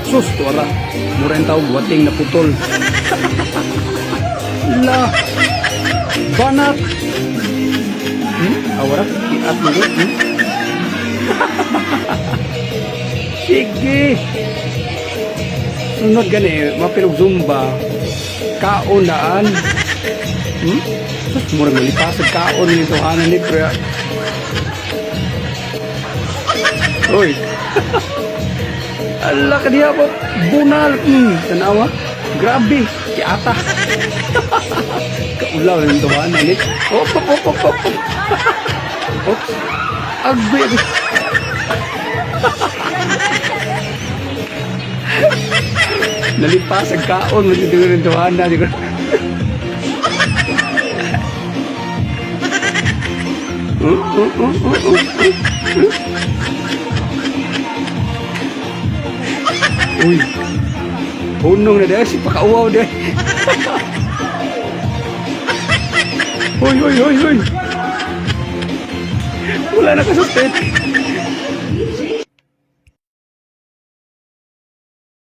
Sus, tuara. Mura yung tawag, wating na putol. La. Banat. Awara, kiat mo ko. Sige. Sunod gani, mapilog zumba. Kaon daan. Sus, murag malipasag kaon nito ana ni Priya. Uy. Ala ka diha po. Bunal. Tanawa. Grabe. Kiata. Kaulaw ng tuwan ni. Op, op, op, op, op. Oops. Agbi. Agbi. Nalipas ang kaon mo dito rin tuwan na. Uy. Hunong na dahil si pakauaw dahil. Uy, uy, uy, uy. Wala na kasupit.